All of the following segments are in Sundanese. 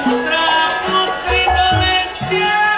Putra putri Indonesia.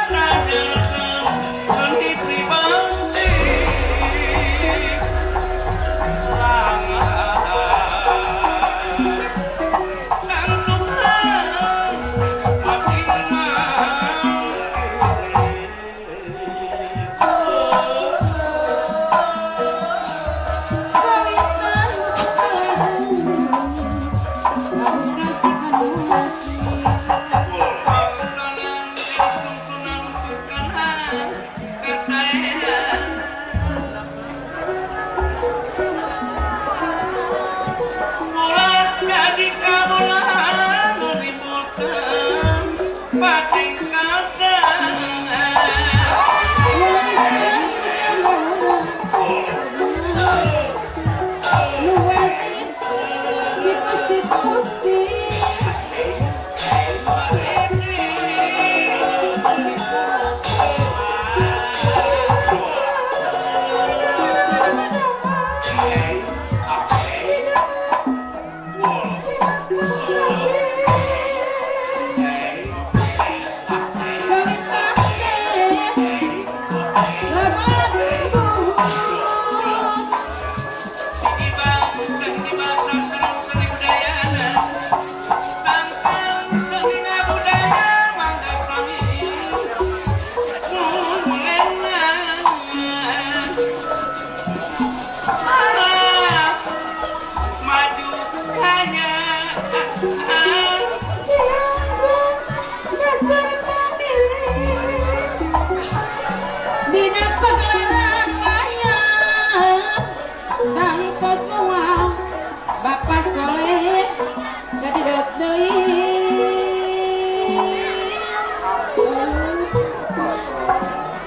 deui.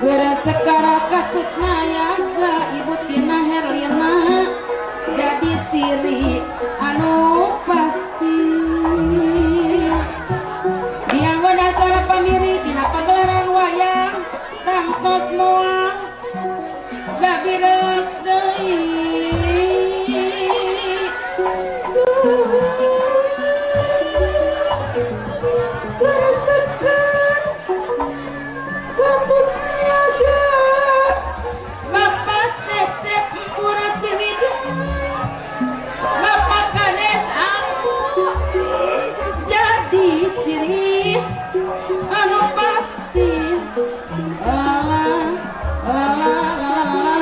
Geura sekara katut nayaga Ibu Tina Herlina jadi ciri anu pasti. Dianggo dasar pamiri dina pagelaran wayang tangtos moal babirek deui. Geura sekar katut nayaga Bapak Cecep Pura Ciwidey, Bapak Kades aku jadi ciri anu pasti. La la la la la.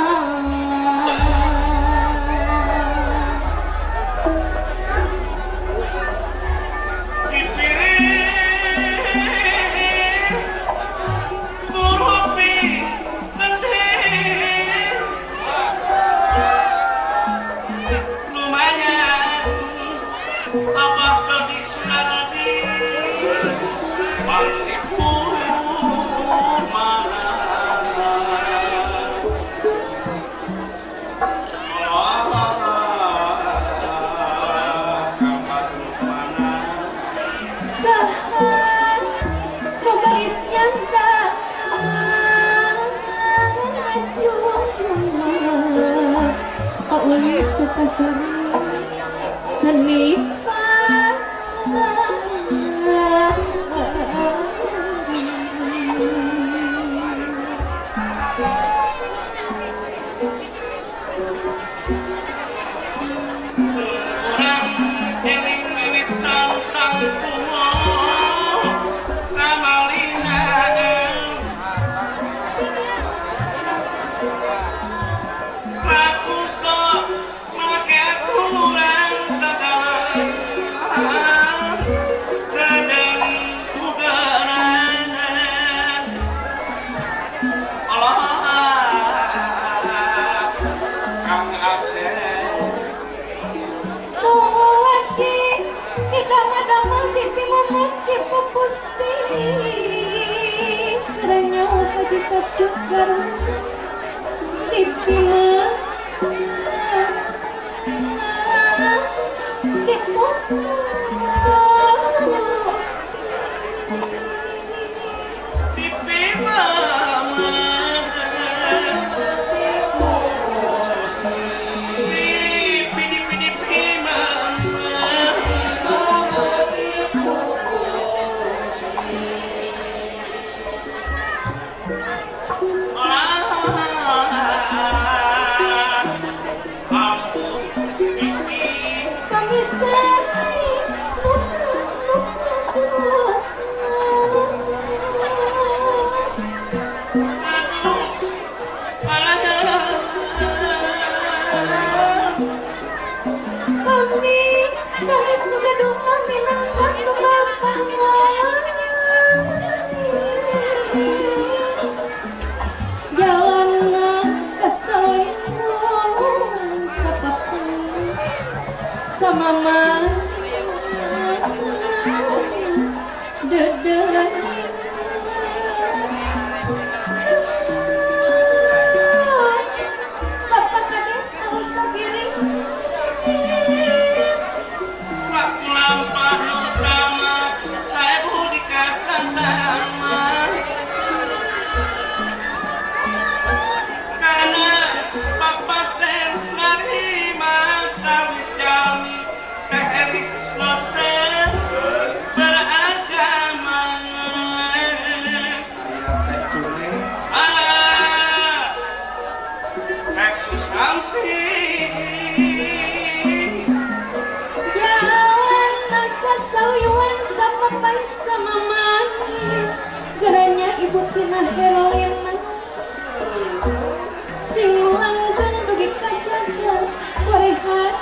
Seni kurang eling wiwit tantang tuwa kamalina lakuso make aturan segala dadang tugaran Allah Kang Asep Muwaki idama-dama dipimumut dipupusti keranya haji tajuk garung dipimah dipupusti sama manis dede. Bapak Kades harus sabiring waktu lampah utama saya budi sama karena Papa teh narima tawis jami teh erik losres beragama alah teh Susanti jalan kasaluyuan sama pahit sama manis geranya Ibu Tina Herlina sing langgeng dugi kajaga korehan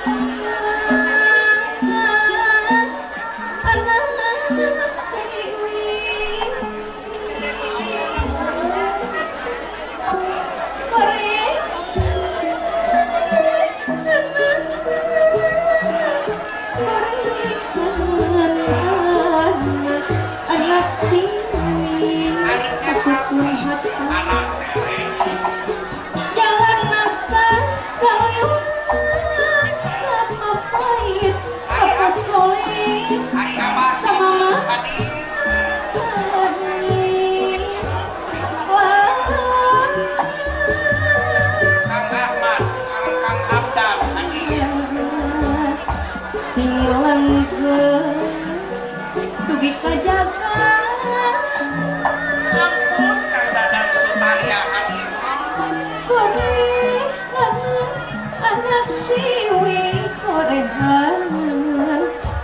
anak siwi korehan. Sing langgeng dugi ka jagat. Ampun Kang Dadang Sutarya korehan anak siwi, korehan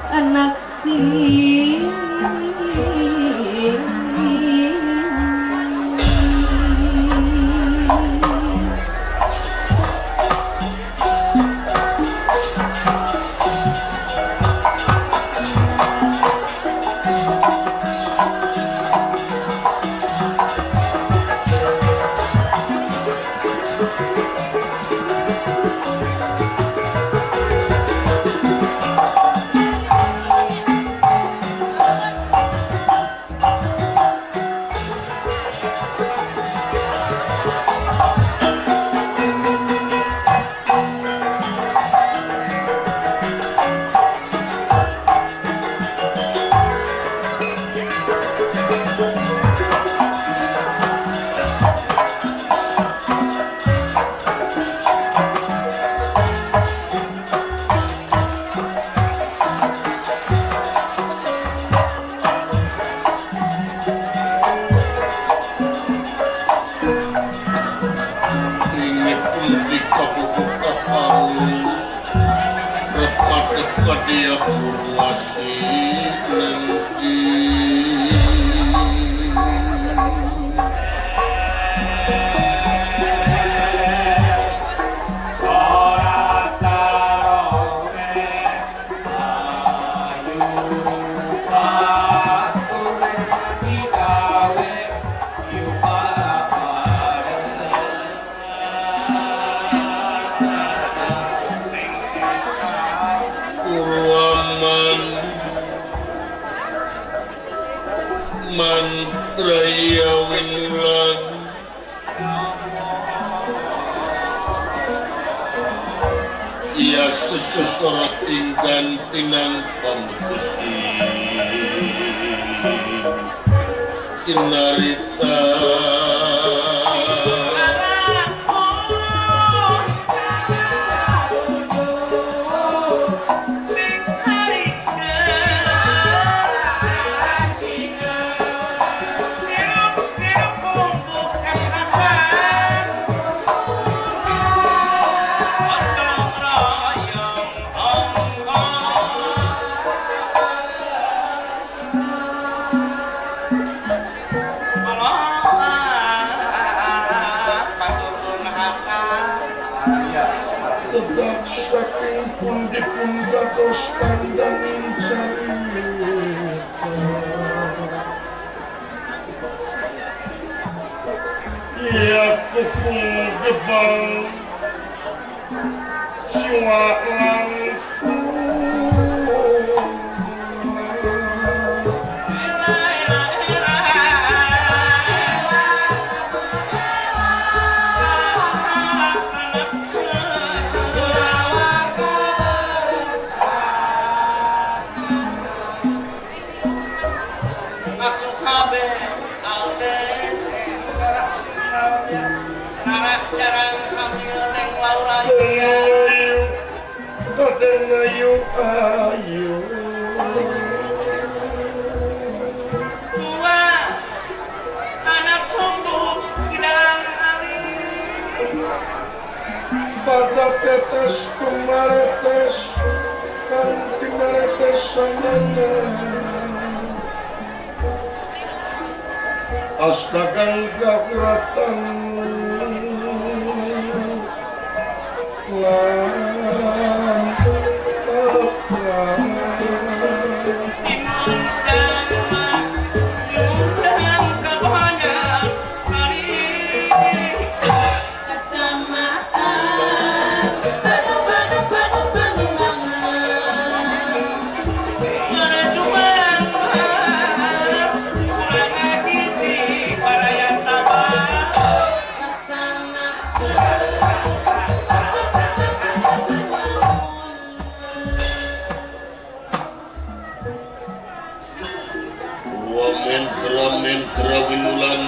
anak siwi.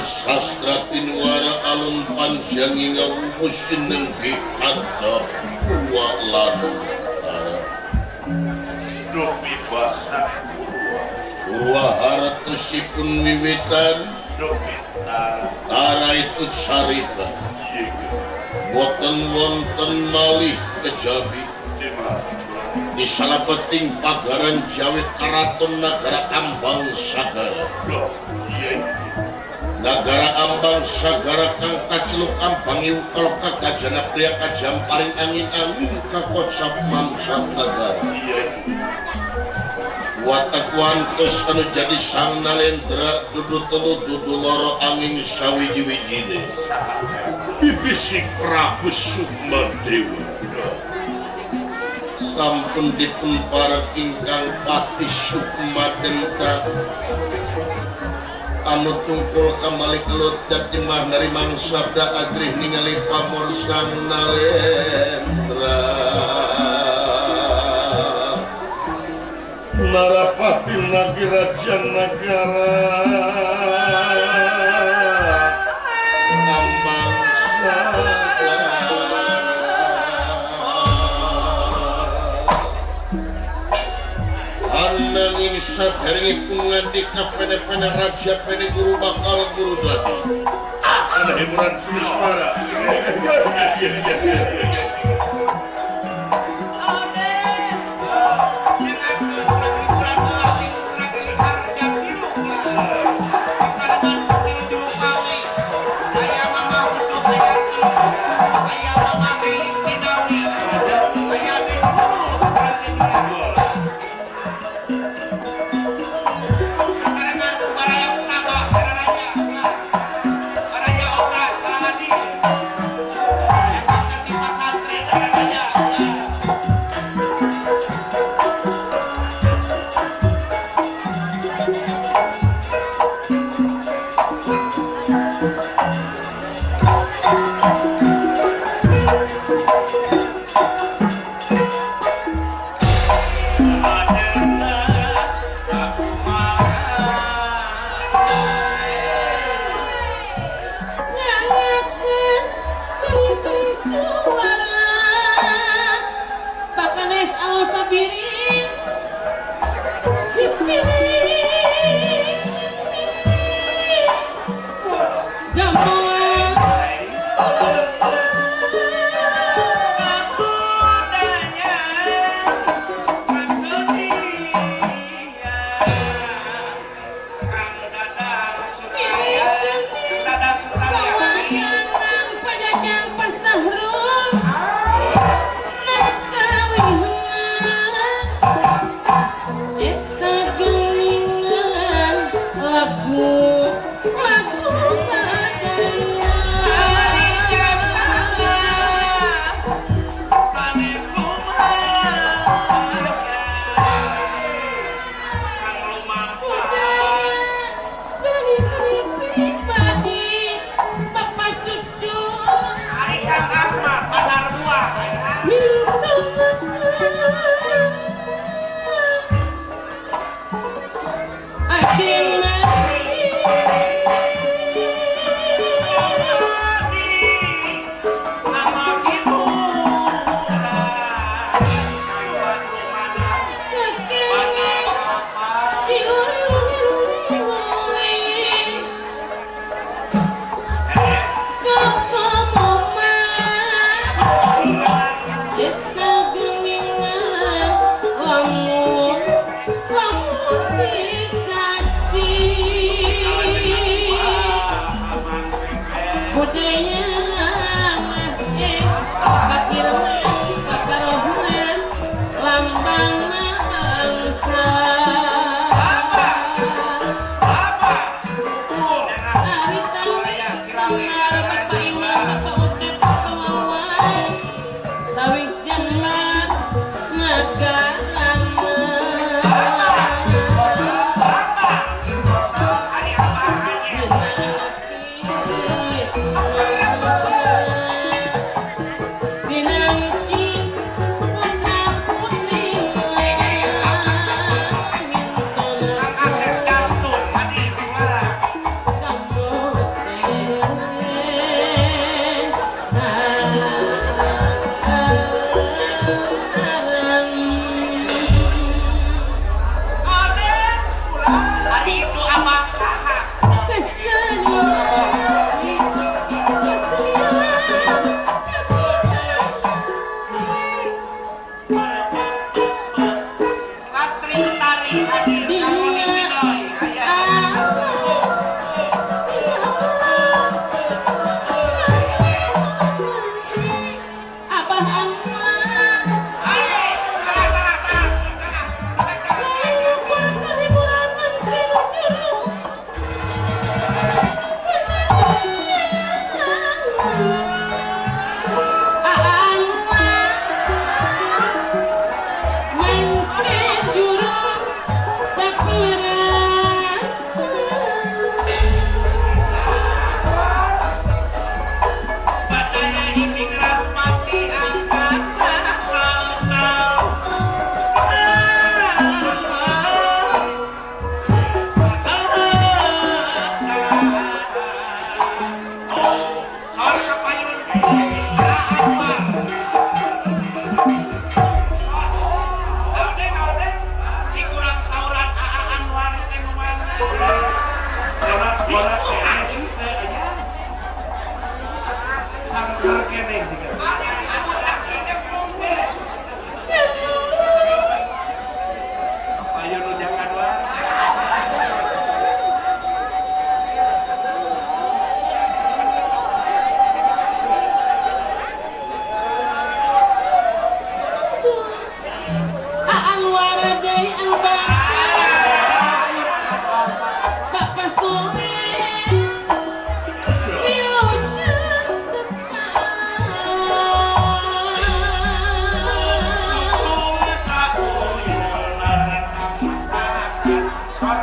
Sastra tinuara alun panjang hingga wumus sinenggi kanda kuwa lan utara. Purwa hartosipun wiwitan tara itu carita boten wonten malih kejabi di salabeting pagaran Jawi Karaton Nagara Ambang Sagara. Nagara Ambang Sagara kang kaceluk ambang iwukal kagajana pria kajamparing angin-angin kakocap mamsat nagara. Watak wantos anu jadi sang nalendra dudu telu dudu loro angin sawiji-wijine. Bibisik Prabu Sukmadewa. Sampun dipun parek ingkang pati Sukmadenta anu tungkul kamalik lut dadi nari mangsabda agrih ningali pamor sang nalendra. Narapati nagiraja nagara Ambang Sagara. Ananging saderengipun ngandika pene-pene raja pene guru bakal guru dadi. Ana hiburan suara. Sahrul.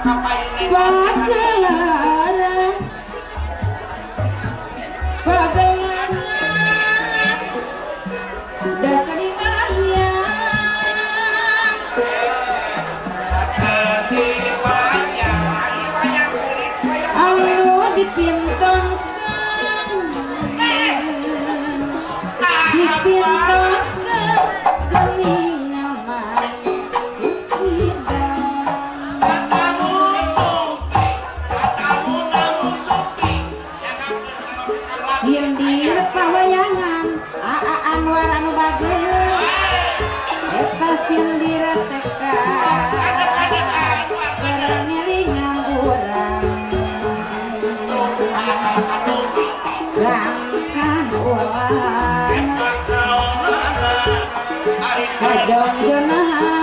Pagelaran pagelaran dasar wayang anu dipintonkeun dipintonkeun geuningan sindir pawayangan Aa Anwar anu bageus eta sindir teka keur ngiringan urang sangkan ulah kajongjonahan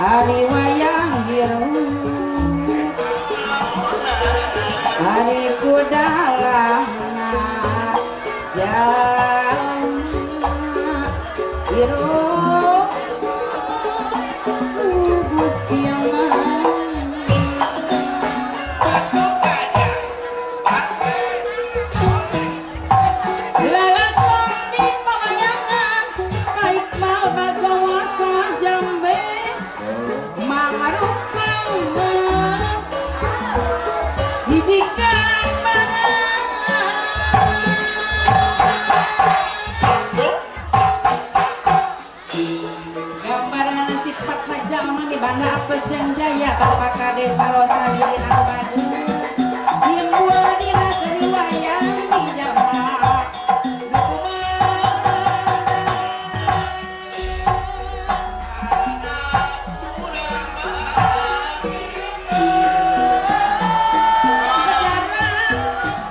hari wayang hirup hari kudalahna jalma hirup Gusti lalakon di pawayangan Pak Iqbal bagawa ka jambe gambaran sifat jalma di banda apes jeung jaya Bapak Kades Parosa Wilin anu bageus simbol dina seni wayang di jalma nu kumaha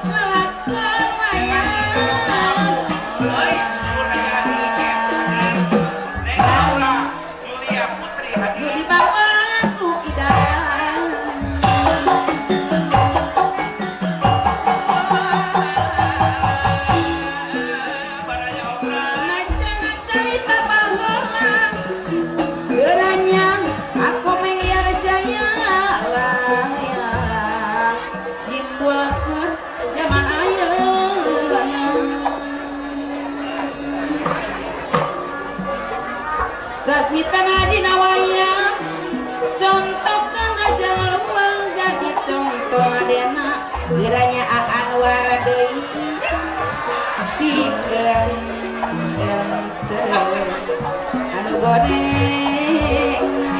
lalakon wayang dibawa ku idang macan carita baheula geuranyang aku mengyar jaya layang simbol keur zaman ayeuna sasmitana dina wayang contohkan aja luang jadi contoh adena kiranya Anwar deui pikeun ente anu gorengna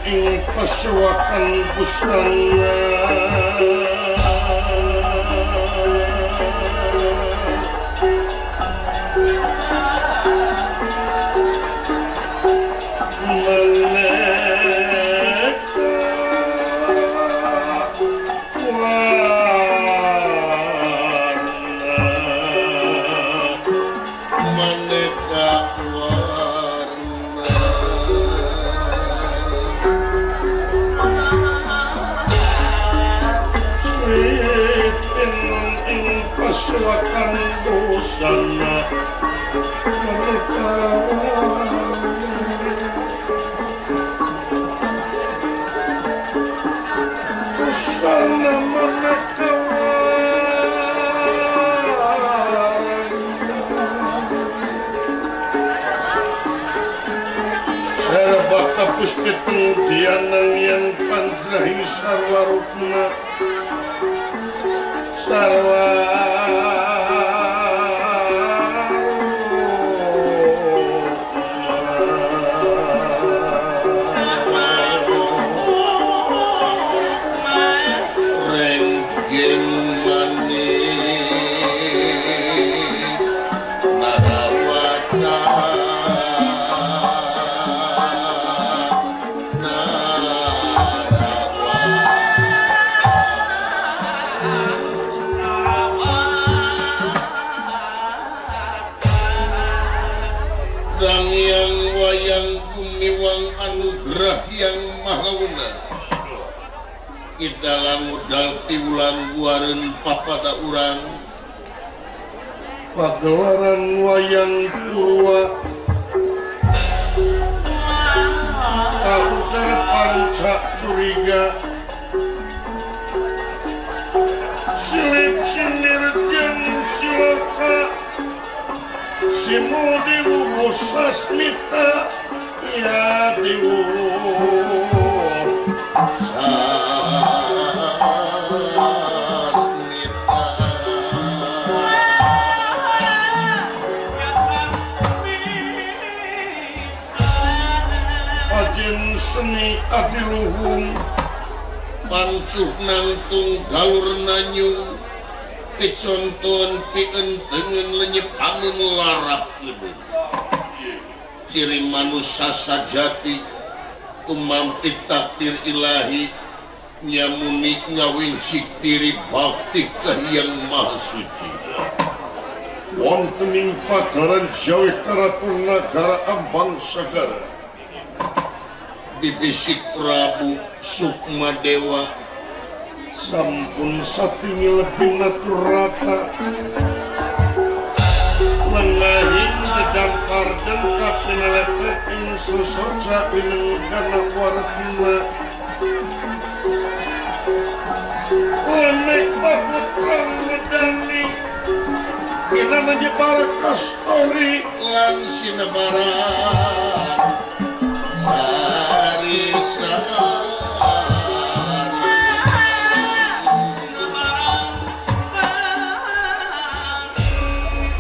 Ing pasuwakan busana maneka warna ing pasuwakan busana maneka warna busana maneka warna serba kapuspiteng dianang yang pandrahi sarwa rupna sarwa rengging manik narawata Yang wayang gumiwang anugerah yang maha wena kita langudal piwulang guaren papada urang pagelaran wayang purwa kauter panca curiga silip sinir jeung siloka Simu diwu sasmita ya diwu sasmita ajin seni adiluhung Pancuh nangtung galur nanyung picontoan pientengen lenyep amun larap gedung. Ciri manusia sajati tumampi takdir ilahi nyamuni ngawinsik diri bakti ka Hyang Maha Suci. Wonten ing pagaran Jawi Karaton Nagara Ambang Sagara dibisik Prabu Sukmadewa sampun satingil binaturata lengahin dedangkar dengkap pineletek ing susoca pinengdana waretna lenek paputra ngedani pinana jepara kastori lan sinebaran sari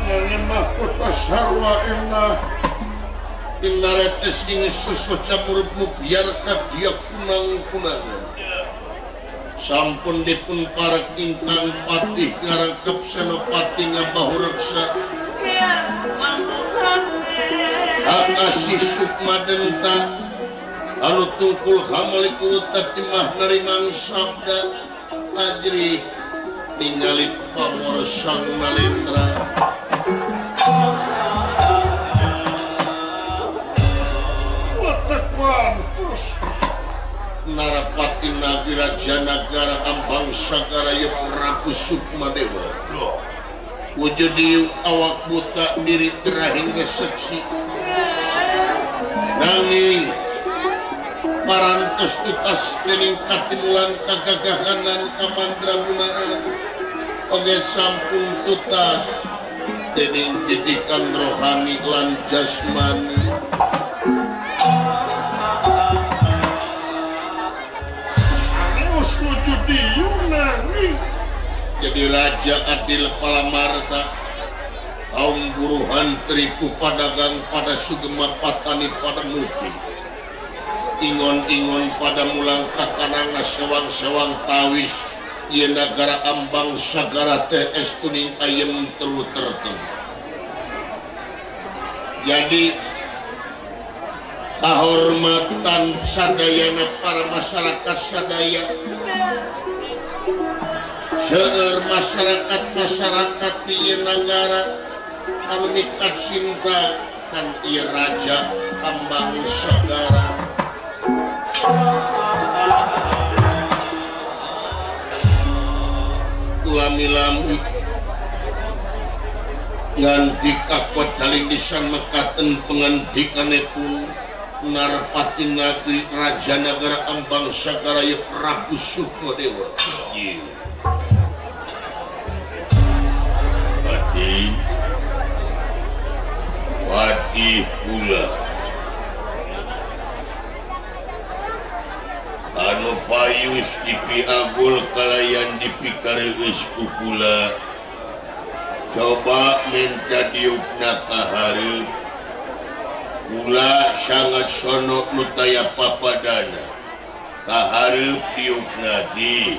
sari mahkota sarwa enah inaretes ing susoca murupmu biar kadia kunang-kunangan sampun dipun parek ingkang patih ngarangkep senopati ngabahureksa akasih sukma denta anu tungkul hamaliku timah narimang sabda ajri ningali pamor sang nalendra. Watak mantus Narapati Nagiraja Nagara Ambang Sagara ya Prabu Sukmadewa wujud awak buta diri terahingga seksi nanging parantos utas dening katimulan kagagahanan kamandragunaan oge sampun tutas dening didikan rohani lan jasmani. Sanes wujud nanging jadi raja adil palamarta kaum buruhan teripu padagang pada sugema patani pada muti ingon-ingon pada mulang kakananga sewang-sewang tawis yen nagara Ambang Sagara teh es kuning ayem teru terteng. Jadi kahormatan sadayana para masyarakat sadaya seueur masyarakat-masyarakat di ieu nagara anu mikat cinta kan ieu raja Ambang Sagara. Lami-lami ngandika kodaling disan mekaten pengandikanipun Narapati Nagri Raja Nagara Ambang Sagara ya Prabu Sukmadewa. Pati Pati pula anu payus dipiagul kalayan dipikareus ku kula coba minta diukna ka hareup kula sangat sono nu taya papadana ka hareup diukna di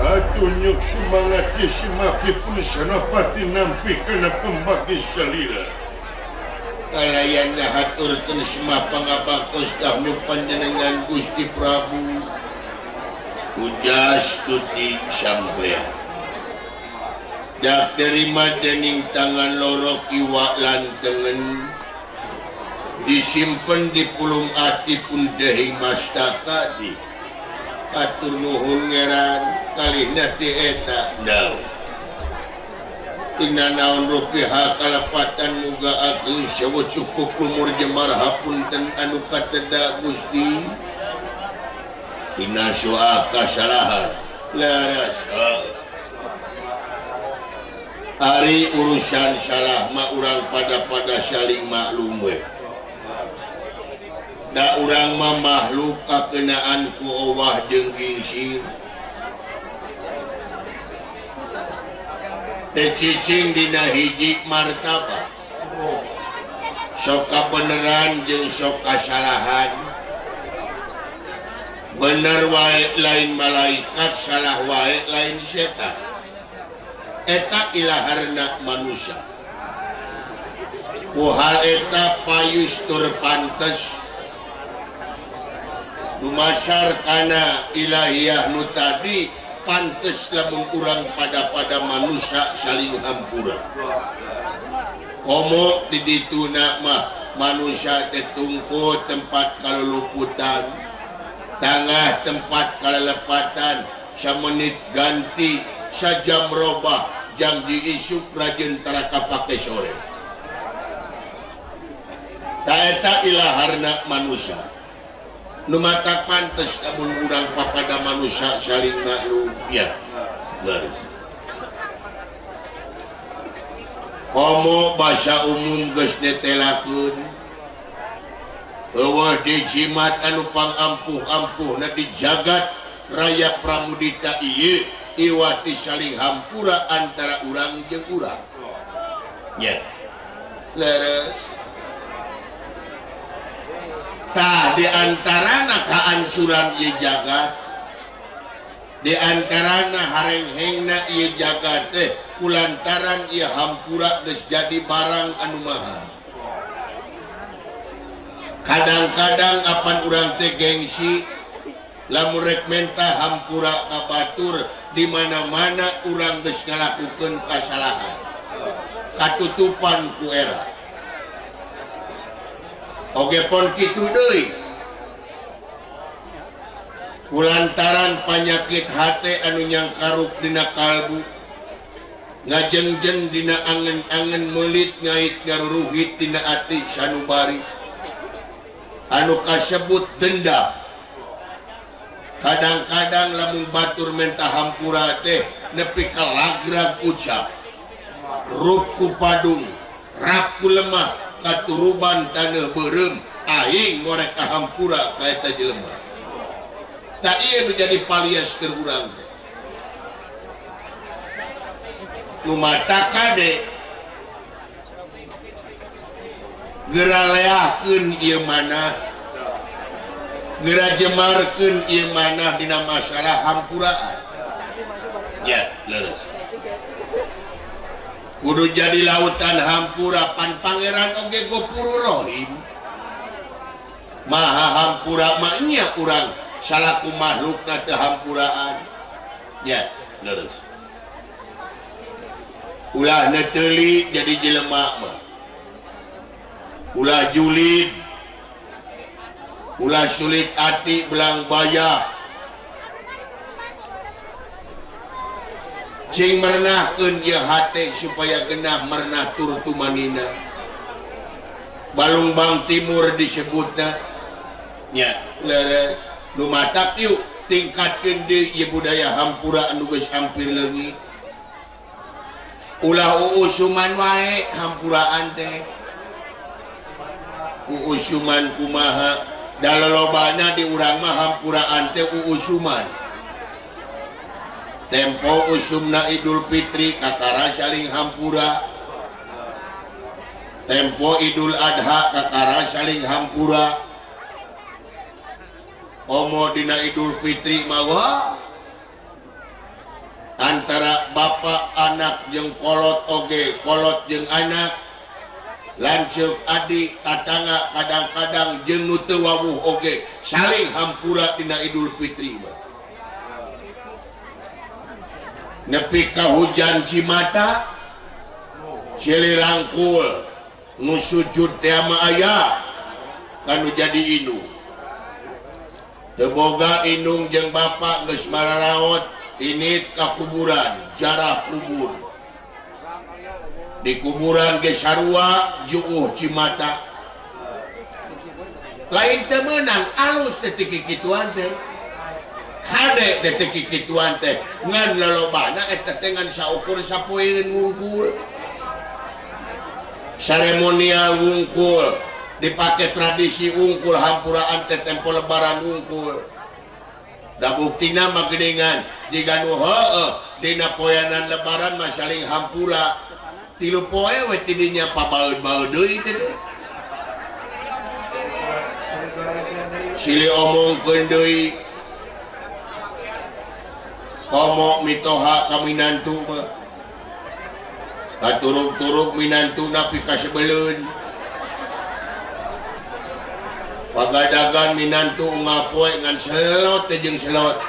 Atunyuk semangat simapipun senopati nampi kana pembagi salira. Kalayan haturkeun semah pangabaktos dahmu panjenengan Gusti Prabu. Ujas tuti sampean. Dak terima dening tangan loro kiwa lan tengen disimpen di pulung ati pun dehing mastaka di. Atur nuhun ngeran kalihna ti eta Daun tina naon rupiah kalepatan muga ageung sewu cukup umur jemar hapunten anu kateda Gusti dina soal kasalahan laras ari urusan salah mah urang pada saling maklum we. Da urang mah makhluk kakenaan ku owah jeung gingsir. Teu cicing dina hiji martabat. Sok kabeneran jeung sok kasalahan. Bener wae lain malaikat, salah wae lain setan. Eta ilaharna manusia. Ku hal eta payus tur pantes dumasar kana ilahiyah nu tadi pantes lamun urang pada manusia saling hampura. Komo di dituna mah manusia teh tungku tempat kaluluputan, tangah tempat kalelepatan, samenit ganti sajam robah jangji isuk rajin tara kapake sore. Ta eta ilaharna manusia. Nu matak pantes lamun urang papada manusia saling maklum ya. Garis. Komo basa umum geus netelakeun. Eueuh dijimat anu pangampuh-ampuhna di jagat raya Pramudita ieu iwati saling hampura antara urang jeung urang. Nya. Leres. Tah di antarana kahancuran ieu jagat, di antarana harenghengna ieu jagat teh kulantaran ieu hampura geus jadi barang anu mahal. Kadang-kadang apan urang teh gengsi lamun rek menta hampura ka batur di mana-mana urang geus ngalakukeun kasalahan, katutupan ku era. Oge pon kitu deui kulantaran panyakit hate anu nyangkaruk dina kalbu ngajengjen dina angen-angen meulit ngait ngaruruhit dina ati sanubari anu kasebut dendam. Kadang-kadang lamun batur menta hampura teh nepi ka lagrag ucap rup ku padung rap ku lemah katuruban taneuh beureum aing ngorek ka hampura ka eta jelema. Tak ieu nu jadi palias keur urang teh. Nu mata kade geura leahkeun ieu manah, geura jemarkeun ieu manah dina masalah hampuraan. Ya, leres. Kudu jadi lautan hampura pan pangeran oge Gofurur Rohim. Maha hampura mah nya urang salaku makhlukna teu hampuraan. Ya, leres. Ulah neteuli jadi jelema mah. Ulah julid, ulah sulit ati belang bayah. Cing merenahkeun ieu hate supaya genah merenah tur tumanina. Balungbang Timur disebutna. Nya, leres. Nu matak yuk tingkatkeun deui ieu budaya hampura anu geus hampir leungit. Ulah uusuman wae hampuraan teh. Uusuman kumaha? Da lolobana di urang mah hampuraan teh uusuman. Tempo usumna Idul Fitri kakara saling hampura. Tempo Idul Adha kakara saling hampura. Omo dina Idul Fitri mawa antara bapak anak jeung kolot oge, kolot jeung anak, lanceuk adik tatangga kadang-kadang jeung nu teu wawuh oge saling hampura dina Idul Fitri mah. Nepi ka hujan cimata silih rangkul nu sujud teh mah aya kanu jadi indung. Teu boga indung jeung bapak geus mararaot ini ka kuburan, jarah kubur. Di kuburan ge sarua juuh cimata. Lain teu meunang alus teh ti kikituan teh. Hade teh teu kikituan teh ngan lolobana eta teh ngan saukur sapoeun wungkul. Seremonial wungkul, dipake tradisi wungkul hampuraan teh tempo lebaran wungkul. Da buktina mah geuningan jiga nu heueuh dina poeanan lebaran mah saling hampura. Tilu poe we tidinya pabaeud-baeud deui teh. Silih omongkeun deui. Komo mitoha ka minantu mah. Katurug-turug minantu napi ka sebeleun. Pagadagan minantu ngapoe ngan selot teh jeung selot.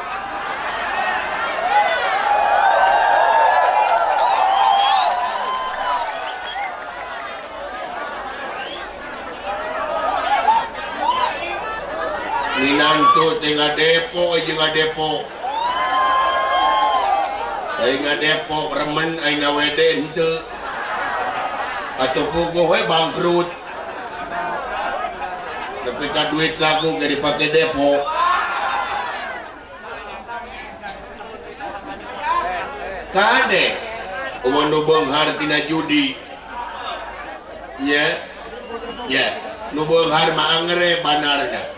Minantu teh ngadepo jeung ngadepo. Aing ngadepo remen aing ngawede henteu. Atuh puguh we bangkrut. Tapi ka duit laku ge dipake depo. Kade eueuh nu beunghar tina judi. Nya. Nya, nu beunghar mah angere banarna.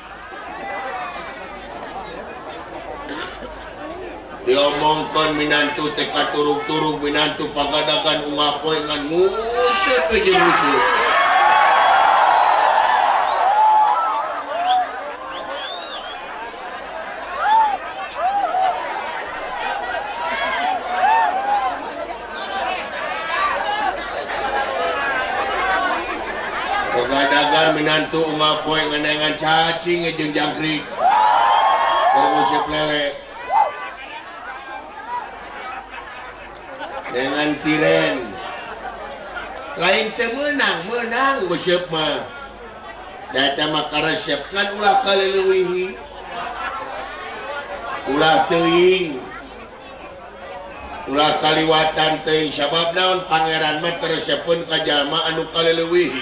Diomongkeun minantu teh katurug-turug minantu pagadagan unggal poe ngan nguseup jeung nguseup. Pagadagan minantu unggal poe ngan cacing jeung jangkrik. Keur nguseup lele. Dengan tiren lain teu meunang meunang nguseup mah da eta mah karesep kan ulah kaleuwihi ulah teuing ulah kaliwatan teuing sabab naon pangeran mah teresepeun ka jalma anu kaleuwihi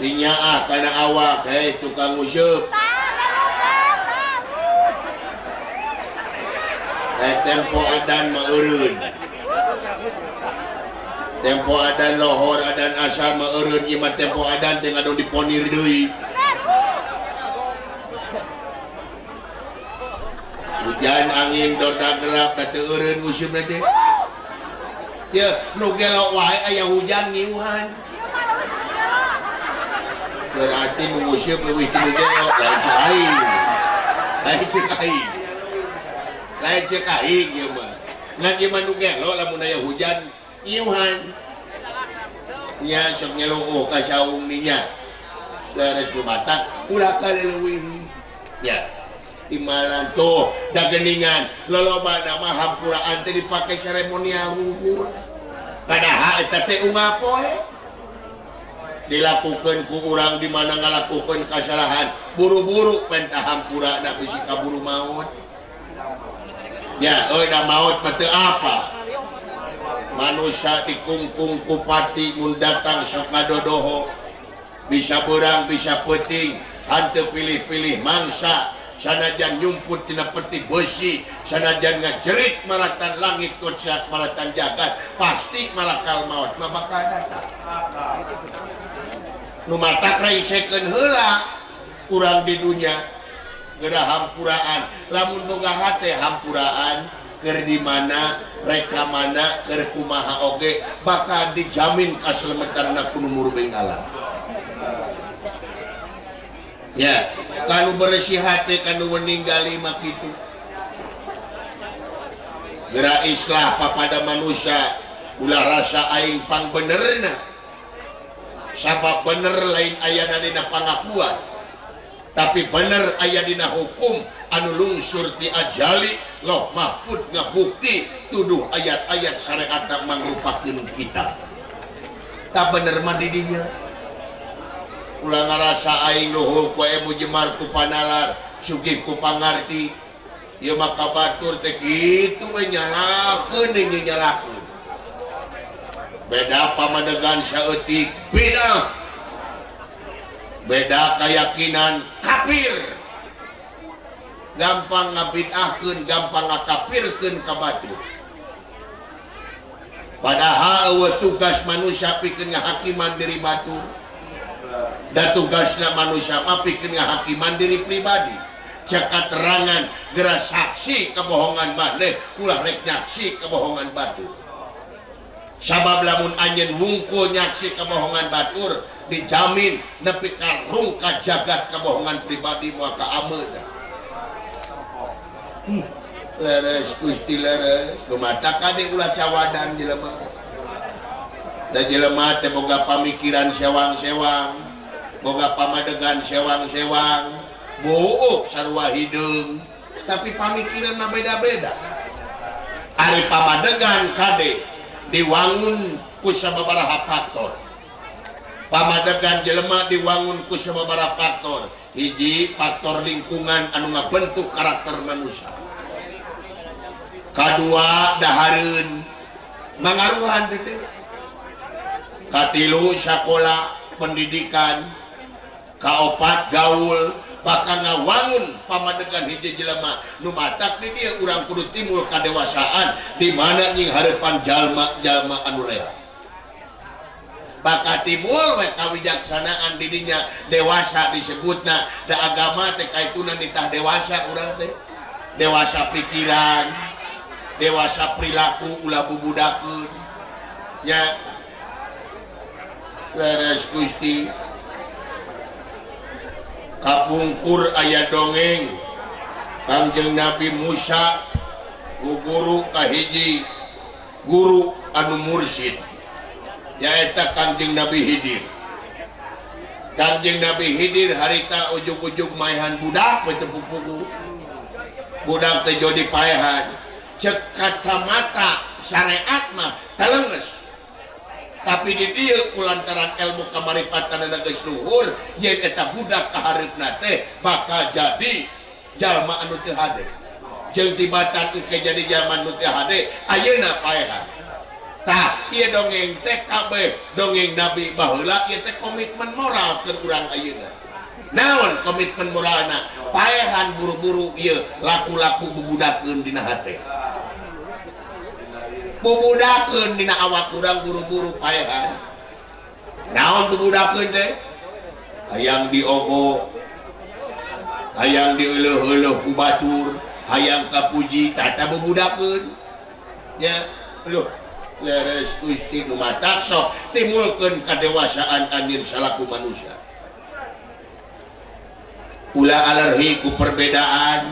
cing nyaah kana awak hei tukang nguseup. Tempo adan meureun. Tempo adan lohor adan asar meureun ieu mah tempo adan teh ngadon diponir deui. Hujan angin dorda gerap da teu eureun musim teh. Ye nu gelo wae aya hujan ngiuhan. Berarti nu musim leuwih ti nu gelo lain cek aing. Lain cek aing. Lain cek aing ieu mah. Ngan ieu mah nu gelo lamun aya hujan ngiuhan. Nya sok nyeluh ka saung dinya. Leres nu batak ulah kaleuwihi. Nya. Imalan tuh da geuningan loloba mah hampuraan teh dipake seremonial wungkul. Padahal eta teh unggal poe. Dilakukeun ku urang di mana ngalakukeun kasalahan, buru-buru penta hampura da bisi kaburu maot. Ya, euy da maot mah teu apa. Manusia dikungkung ku pati mun datang sok ngadodoho. Bisa beurang, bisa peuting, hanteu pilih-pilih mangsa, sanajan nyumput tina peti besi, sanajan ngajerit maratan langit kocak maratan jagat, pasti malakal maot mah bakal datang. Nu matak rengsekeun heula urang di dunya. Geura hampuraan lamun boga hate hampuraan keur di mana reka mana keur kumaha oge bakal dijamin kaselemetanna ku nu murbeng alam. Ya, kanu bersih hate kanu meninggali mah kitu. Geura islah papada manusia ulah rasa aing pangbenerna. Sabab bener lain ayana dina pangakuan. Tapi bener aya dina hukum anu lungsur ti ajali loh mahfud ngabukti tuduh ayat-ayat syariat mangrupakeun kita. Tak bener mah di dinya. Ulah ngarasa aing luhur ku emu jemar ku panalar sugih ku pangarti. Ieu mah ka batur teh kitu we nyalakeun deui nyalakeun. Beda pamadegan saeutik beda. Beda keyakinan kafir. Gampang ngabid'ahkeun, gampang ngakafirkeun ka batur. Padahal eueuh tugas manusia pikeun ngahakiman diri batur. Da tugasna manusia mah pikeun ngahakiman diri pribadi. Cek katerangan geura saksi kebohongan maneh ulah rek nyaksi kebohongan batur. Sabab lamun anjeun wungkul nyaksi kebohongan batur dijamin nepi ka rungkad jagat kebohongan pribadi moal kaameu tah. Leres Gusti leres kumaha kade ulah cawadan jelema. Da jelema teh boga pamikiran sewang-sewang, boga pamadegan sewang-sewang, buuk sarua hideung, tapi pamikiranna beda-beda. Ari pamadegan kade diwangun ku sababaraha faktor. Pamadegan jelema diwangun ku sababaraha faktor. Hiji faktor lingkungan anu ngabentuk karakter manusia. Kadua dahareun mangaruhan teh. Katilu sakola pendidikan, kaopat gaul, bakal ngawangun pamadegan hiji jelema nu matak di dieu urang kudu timbul kadewasaan di mana nying hareupan jalma-jalma anu reha. Bakal timbul we kawijaksanaan di dinya dewasa disebutna da agama teh kaituna nitah dewasa urang teh. Dewasa pikiran, dewasa perilaku ulah bubudakeun. Nya leres Gusti kapungkur aya dongeng Kangjeng Nabi Musa guru kahiji guru anu mursyid nyaeta Kangjeng Nabi Hidir. Kangjeng Nabi Hidir harita ujug-ujug maehan budak we teu pupugu. Budak teh jadi paehan cek kacamata syariat mah telenges. Tapi di dieu kulantaran ilmu kamaripatan geus luhur yen eta budak kahareupna teh bakal jadi jalma anu teu hade. Jeung tibatan engke jadi jalma anu teu hade ayeuna paehan. Tah ieu dongeng teh kabeh dongeng Nabi baheula ieu teh komitmen moral keur urang ayeuna. Naon komitmen moralna? Paehan buru-buru ieu laku-laku bubudakeun dina hate. Bubudakeun dina awak urang buru-buru paehan. Naon bubudakeun teh? Hayang diogo, hayang dieleuh-eleuh ku batur, hayang kapuji, tata bubudakeun. Nya, leuh leres Gusti nu matak sok timbulkeun kadewasaan anjeun salaku manusia. Ulah alergi ku perbedaan.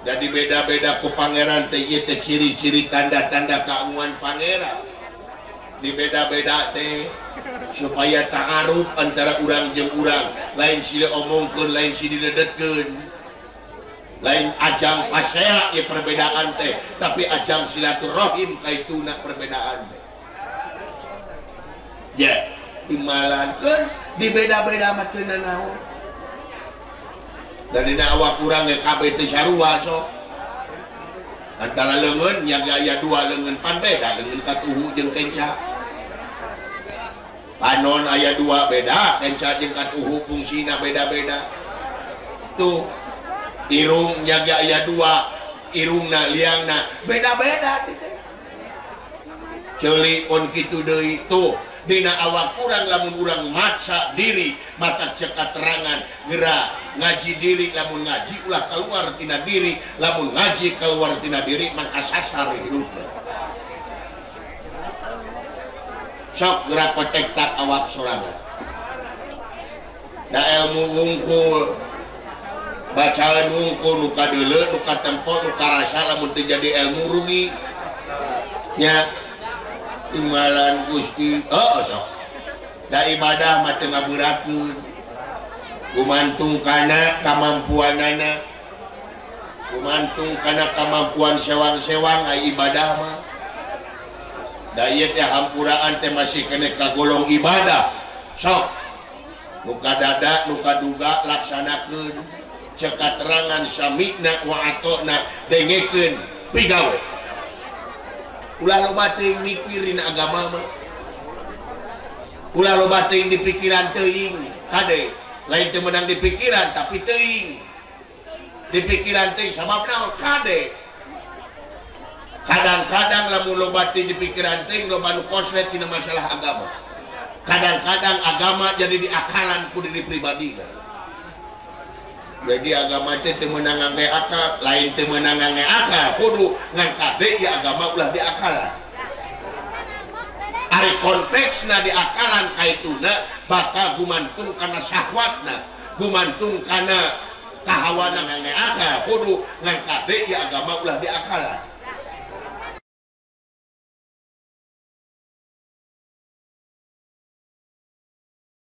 Jadi beda-beda ku pangeran teh ieu teh ciri-ciri tanda-tanda keagungan pangeran. Di beda-beda teh supaya ta'aruf antara urang jeung urang, lain silih omongkeun, lain silih ledetkeun. Lain ajang pasea ieu perbedaan teh, tapi ajang silaturahim kaituna perbedaan teh. Ya, dimalankeun di beda-beda mah teu nanaon. Dari awak kurang ge kabeh teh sarua sok. Antara leungeun nya aya dua leungeun pan beda, leungeun katuhu jeung kenca. Panon aya dua beda, kenca jeung katuhu fungsina beda-beda. Tuh irung nya ge aya dua, irungna liangna beda-beda teh. Ceuli pon kitu deui tuh. Dina awak kurang lamun urang maksa diri mata cek katerangan geura ngaji diri lamun ngaji ulah keluar tina diri lamun ngaji keluar tina diri maka sasar hidupna. Sok geura kotek tak awak sorangan. Da ilmu wungkul bacaan wungkul nu kadeuleu nu katempo nu karasa lamun teu jadi ilmu rugi nya. Imalan Gusti oh sok da ibadah mah teu ngabeurakeun gumantung kana kamampuanana gumantung kana kamampuan sewang-sewang ai ibadah mah da ieu teh hampuraan teh masih keneh kagolong ibadah sok nu kadada nu kaduga laksanakeun cek katerangan samina wa atona dengekeun pigawe. Ulah loba teuing mikirin agama mah. Ulah loba teuing di pikiran teuing, kade lain teu meunang di pikiran tapi teuing. Di pikiran teuing sabab naon kade. Kadang-kadang lamun loba teuing di pikiran teuing loba nu koslet dina masalah agama. Kadang-kadang agama jadi diakalan ku diri pribadi. Jadi agama teh teu meunang ngangge akal, lain teu meunang ngangge akal, kudu ngan kade ieu agama ulah diakalan. Ari konteksna diakalan kaituna bakal gumantung kana syahwatna, gumantung kana kahawana ngangge akal, kudu ngan kade ieu agama ulah diakalan.